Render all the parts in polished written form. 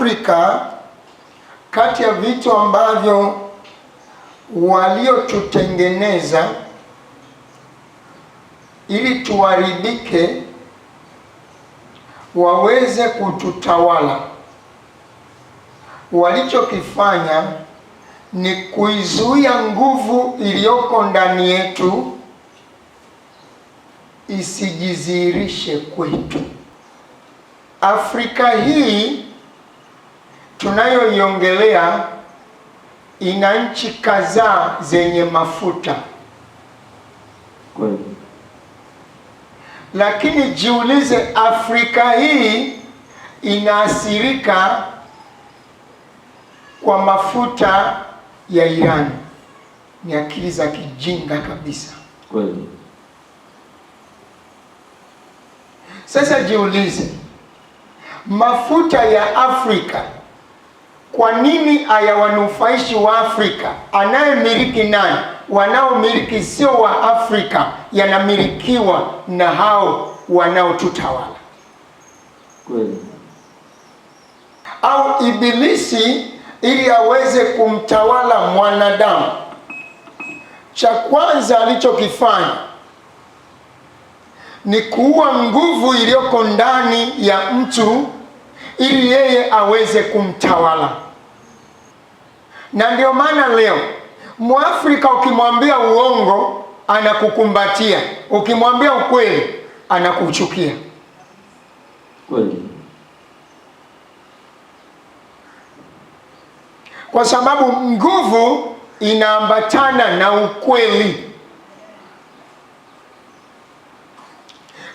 Afrika, kati ya vitu ambavyo waliotutengeneza ili tuharibike waweze kututawala, walichokifanya ni kuizuia nguvu iliyoko ndani yetu isijidhihirishe kwetu. Afrika hii tunayoiongelea ina nchi kadhaa zenye mafuta. Kweli. Lakini jiulize, Afrika hii inaathirika kwa mafuta ya Irani? Ni akili za kijinga kabisa. Kweli. Sasa jiulize, mafuta ya Afrika kwa nini hayawanufaishi wa Afrika? Anayemiliki nani? Wanaomiliki sio wa Afrika, yanamilikiwa na hao wanaotutawala. Kweli. Au Ibilisi ili aweze kumtawala mwanadamu, cha kwanza alichokifanya ni kuua nguvu iliyoko ndani ya mtu ili yeye aweze kumtawala. Na ndio maana leo Mwafrika ukimwambia uongo anakukumbatia, ukimwambia ukweli anakuchukia. Kweli. Kwa sababu nguvu inaambatana na ukweli.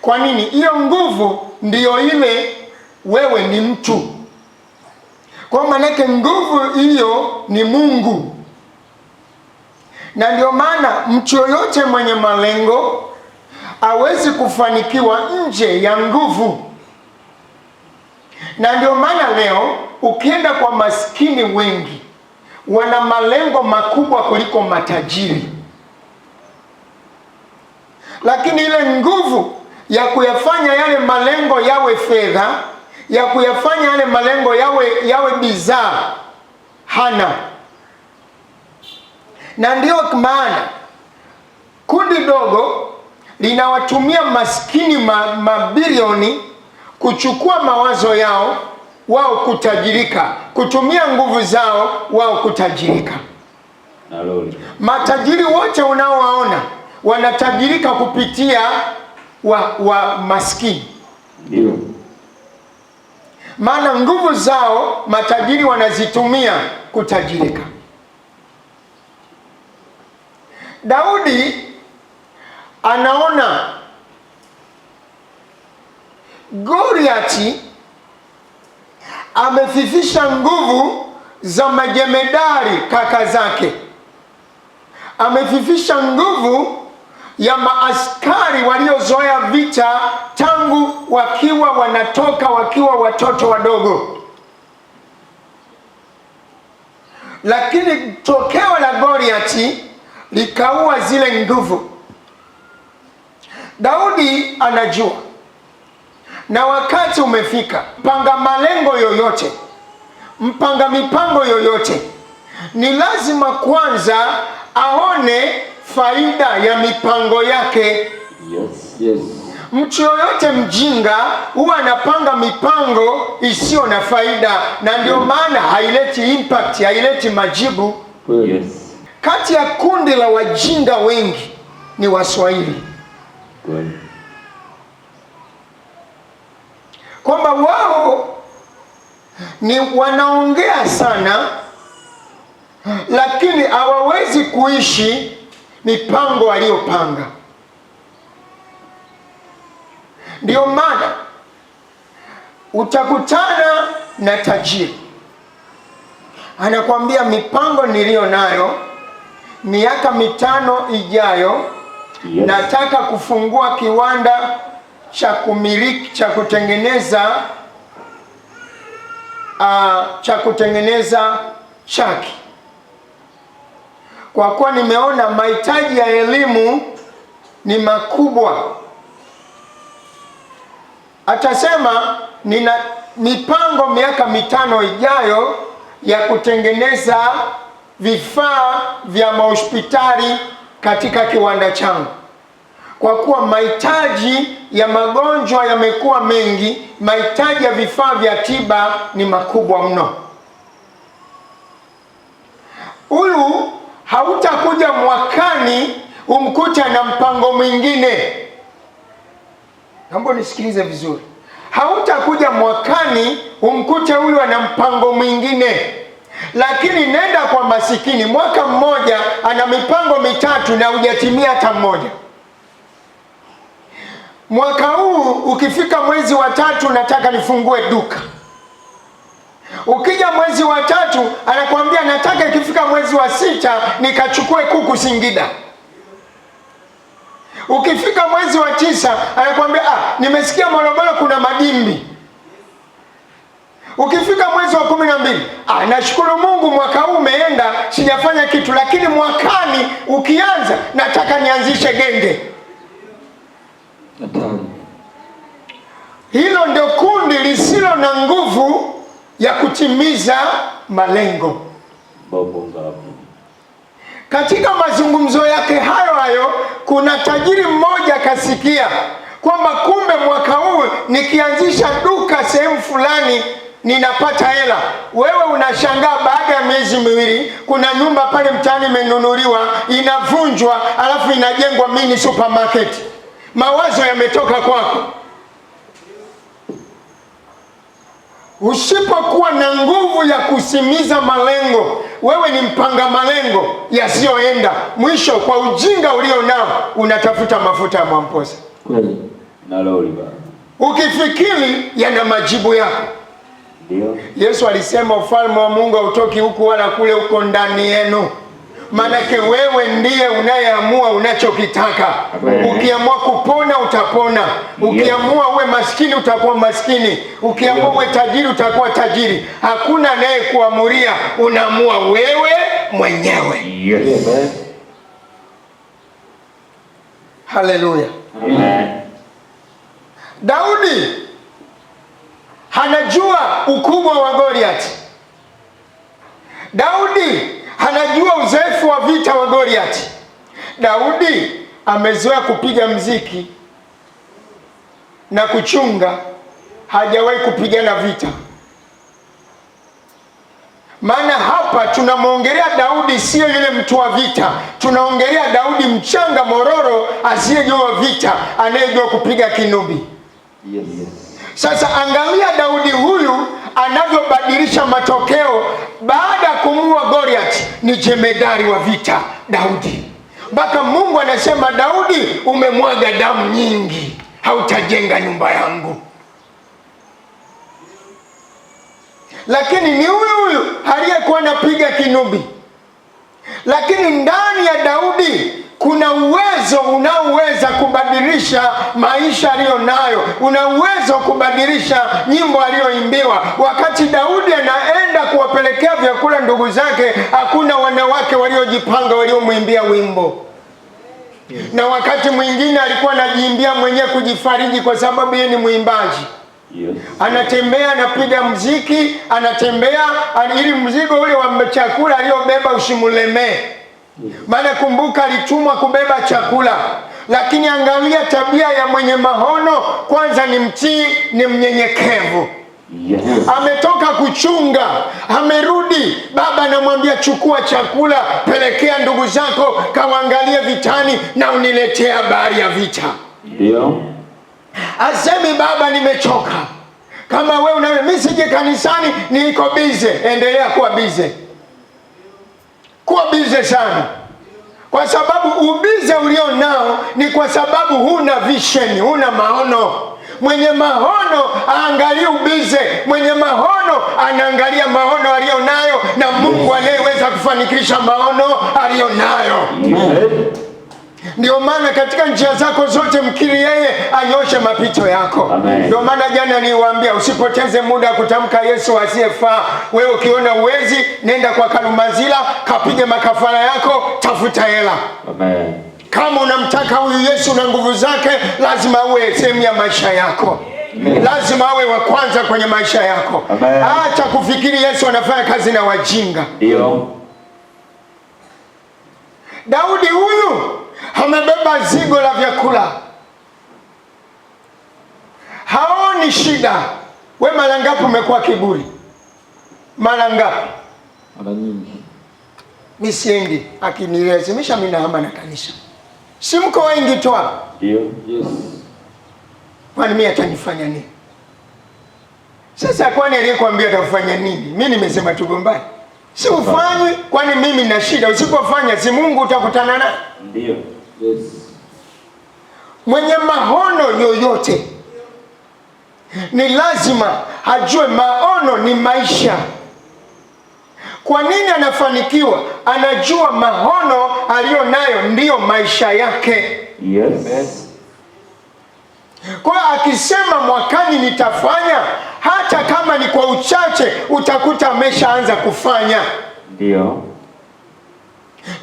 Kwa nini? Hiyo nguvu ndiyo ile wewe ni mtu. Kwa maanake nguvu hiyo ni Mungu. Na ndio maana mtu yoyote mwenye malengo hawezi kufanikiwa nje ya nguvu. Na ndio maana leo ukienda kwa maskini wengi wana malengo makubwa kuliko matajiri, lakini ile nguvu ya kuyafanya yale malengo yawe fedha, ya kuyafanya yale malengo yawe bidhaa hana. Na ndio maana kundi dogo linawatumia maskini mabilioni kuchukua mawazo yao wao kutajirika, kutumia nguvu zao wao kutajirika. Matajiri wote unaowaona wanatajirika kupitia wa maskini. Ndio. Maana nguvu zao matajiri wanazitumia kutajirika. Daudi anaona Goliati amefifisha nguvu za majemedari kaka zake, amefifisha nguvu ya maaskari waliozoea vita tangu wakiwa wanatoka wakiwa watoto wadogo. Lakini tokeo la Goliati likaua zile nguvu. Daudi anajua na wakati umefika. Panga malengo yoyote, mpanga mipango yoyote, ni lazima kwanza aone faida ya mipango yake. Yes, yes. Mtu yoyote mjinga huwa anapanga mipango isiyo na faida, na ndio maana haileti impact, haileti majibu. Yes. Kati ya kundi la wajinga wengi ni Waswahili. Kwamba wao ni wanaongea sana, lakini hawawezi kuishi mipango waliyopanga. Ndio maana utakutana na tajiri anakuambia mipango niliyo nayo miaka 5 ijayo, Yes. Nataka kufungua kiwanda cha kumiliki, cha kutengeneza, cha kutengeneza chaki. Kwa kuwa nimeona mahitaji ya elimu ni makubwa. Atasema mipango miaka 5 ijayo ya kutengeneza vifaa vya mahospitali katika kiwanda changu. Kwa kuwa mahitaji ya magonjwa yamekuwa mengi, mahitaji ya vifaa vya tiba ni makubwa mno. Huyu hautakuja mwakani umkute na mpango mwingine. Naomba nisikilize vizuri. Hautakuja mwakani umkute huyu ana mpango mwingine. Lakini nenda kwa masikini, mwaka mmoja ana mipango 3 na hujatimia hata mmoja. Mwaka huu ukifika mwezi wa 3 nataka nifungue duka. Ukija mwezi wa 3 anakuambia nataka ikifika mwezi wa 6 nikachukue kuku Singida. Ukifika mwezi wa 9 anakuambia nimesikia Morogoro kuna madimbi. Ukifika mwezi wa 12, nashukuru Mungu mwaka huu umeenda sijafanya kitu, lakini mwakani ukianza nataka nianzishe genge. Hilo ndio kundi lisilo na nguvu ya kutimiza malengo. Katika mazungumzo yake hayo hayo, kuna tajiri mmoja akasikia kwamba kumbe mwaka huu nikianzisha duka sehemu fulani ninapata hela. Wewe unashangaa baada ya miezi 2 kuna nyumba pale mtaani imenunuliwa, inavunjwa, alafu inajengwa mini supermarket. Mawazo yametoka kwako. Usipokuwa na nguvu ya kusimiza malengo, wewe ni mpanga malengo yasiyoenda. Mwisho kwa ujinga ulio nao unatafuta mafuta ya Mwamposa. Kweli. Na lori baba. Ukifikiri yana majibu yako. Ndio. Yesu alisema ufalme wa Mungu hautoki huku wala kule, uko ndani yenu. Maanake wewe ndiye unayeamua unachokitaka. Amen. Ukiamua kupona utapona. Ukiamua uwe maskini utakuwa maskini. Ukiamua uwe tajiri utakuwa tajiri. Hakuna anayekuamuria, unaamua wewe mwenyewe. Yes. Amen. Haleluya. Amen. Daudi anajua ukubwa wa Goliath. Daudi anajua uzoefu wa vita wa Goliath. Daudi amezoea kupiga mziki na kuchunga, hajawahi kupigana vita. Maana hapa tunamuongelea Daudi sio yule mtu wa vita. Tunaongelea Daudi mchanga mororo asiyejua vita, anayejua kupiga kinubi. Yes. Sasa angalia Daudi huyu anavyobadilisha matokeo baada ya kumuua Goliath. Ni jemedari wa vita Daudi. Mpaka Mungu anasema Daudi, umemwaga damu nyingi, hautajenga nyumba yangu. Lakini ni huyu huyu aliyekuwa anapiga kinubi. Lakini ndani ya Daudi kuna uwezo unaoweza kubadilisha maisha aliyonayo. Una uwezo kubadilisha nyimbo aliyoimbiwa. Wakati Daudi anaenda kuwapelekea vyakula ndugu zake, hakuna wanawake waliojipanga waliomwimbia wimbo. Na wakati mwingine alikuwa anajiimbia mwenyewe kujifariji kwa sababu yeye ni mwimbaji. Yes. Anatembea anapiga mziki, anatembea ili mzigo ule wa chakula aliyobeba usimulemee. Maana kumbuka alitumwa kubeba chakula. Lakini angalia tabia ya mwenye maono, kwanza ni mtii, ni mnyenyekevu. Yes. Ametoka kuchunga, amerudi, baba anamwambia chukua chakula, pelekea ndugu zako, kawaangalie vitani na uniletee habari ya vita. Ndio. Asemi baba nimechoka. Kama wewe unawe mimi sije kanisani niko busy, endelea kuwa busy. Kuwa busy sana. Kwa sababu ubize ulio nao ni kwa sababu huna vision, huna maono. Mwenye maono aangalie ubize, mwenye maono anaangalia maono aliyo nayo na Mungu anayeweza kufanikisha maono aliyo nayo. Ndio maana katika njia zako zote mkiri yeye, anyoshe mapito yako. Ndio maana jana niliwaambia usipoteze muda kutamka Yesu asiyefaa. Wewe ukiona uwezi, nenda kwa Kalumazila, kapige makafara yako, tafuta hela. Amen. Kama unamtaka huyu Yesu na nguvu zake, lazima uwe sehemu ya maisha yako. Lazima awe wa kwanza kwenye maisha yako. Amen. Acha kufikiri Yesu anafanya kazi na wajinga. Ndio. Daudi huyu amebeba zigo la vyakula, haoni shida. We mara ngapi umekuwa kiburi? Mara ngapi? Mara nyingi. Mi siendi, akinilazimisha mi nahama na kanisa. Si mko wengi tu hapa? Ndio. Yes. Kwani mi atanifanya nini? Sasa kwani aliyekwambia atakufanya nini? Mi nimesema tugombane, si ufanywi? Kwani mimi na shida? Usipofanya si Mungu utakutana naye? Ndio. Yes. Mwenye maono yoyote ni lazima ajue maono ni maisha. Kwa nini anafanikiwa? Anajua maono aliyo nayo ndiyo maisha yake. Yes. Kwa hiyo akisema mwakani nitafanya, hata kama ni kwa uchache, utakuta ameshaanza kufanya. Ndio.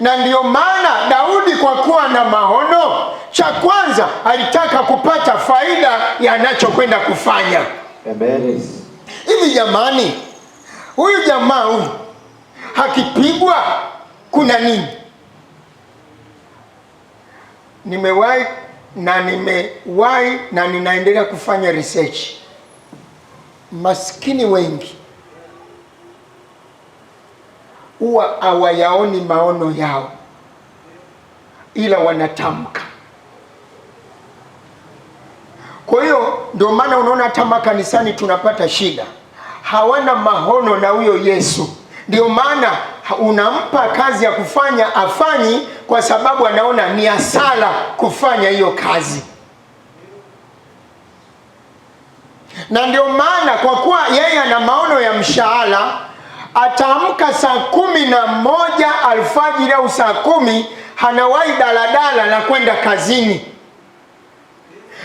Na ndiyo maana Daudi kwa kuwa na maono, cha kwanza alitaka kupata faida ya anachokwenda kufanya. Amen. Hivi jamani, huyu jamaa huyu akipigwa kuna nini? Nimewahi na nimewahi na ninaendelea kufanya research. Maskini wengi huwa hawayaoni maono yao, ila wanatamka. Kwa hiyo ndio maana unaona hata makanisani tunapata shida, hawana maono na huyo Yesu. Ndio maana unampa kazi ya kufanya afanyi, kwa sababu anaona ni hasara kufanya hiyo kazi. Na ndio maana kwa kuwa yeye ana maono ya mshahara, ataamka saa 11 alfajiri au saa 10, anawahi daladala na kwenda kazini.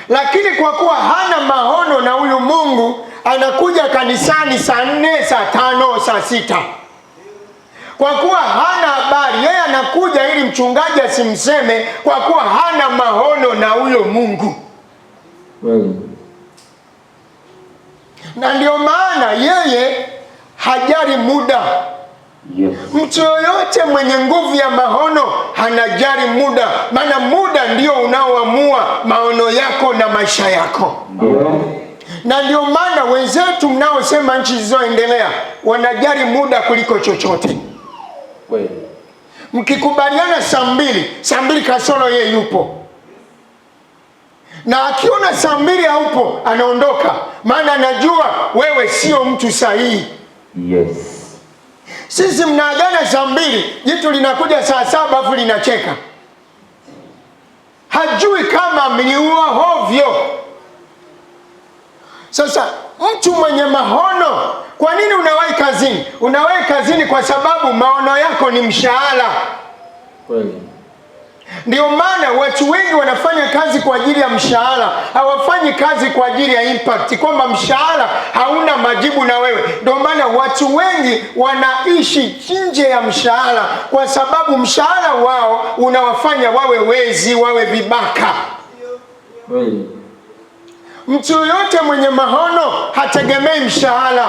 Lakini kwa kuwa hana maono na huyu Mungu, anakuja kanisani saa 4, saa 5, saa 6. Kwa kuwa hana habari, yeye anakuja ili mchungaji asimseme, kwa kuwa hana maono na huyo Mungu. Na ndio maana yeye hajali muda. Mtu yoyote mwenye nguvu ya maono hanajali muda, maana muda ndio unaoamua maono yako na maisha yako. Na ndio maana wenzetu mnaosema nchi zilizoendelea wanajali muda kuliko chochote. Mkikubaliana saa 2, saa 2 kasoro yeye yupo. Na akiona saa 2 haupo anaondoka, maana anajua wewe sio mtu sahihi. Sisi mnaagana saa 2, jitu linakuja saa 7 afu linacheka. Hajui kama mliua hovyo. Sasa mtu mwenye maono, kwa nini unawahi kazini? Unawahi kazini kwa sababu maono yako ni mshahara. Ndio maana watu wengi wanafanya kazi kwa ajili ya mshahara, hawafanyi kazi kwa ajili ya impact, kwamba mshahara hauna majibu na wewe. Ndio maana watu wengi wanaishi nje ya mshahara, kwa sababu mshahara wao unawafanya wawe wezi, wawe vibaka. Mtu yoyote mwenye maono hategemei mshahara.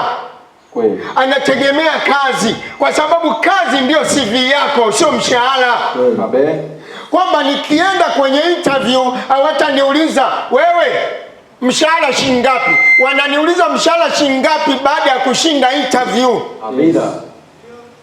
Anategemea kazi, kwa sababu kazi ndio CV yako, sio mshahara. Kwamba nikienda kwenye interview hawataniuliza wewe mshahara shilingi ngapi. Wananiuliza mshahara shilingi ngapi baada ya kushinda interview. Amina.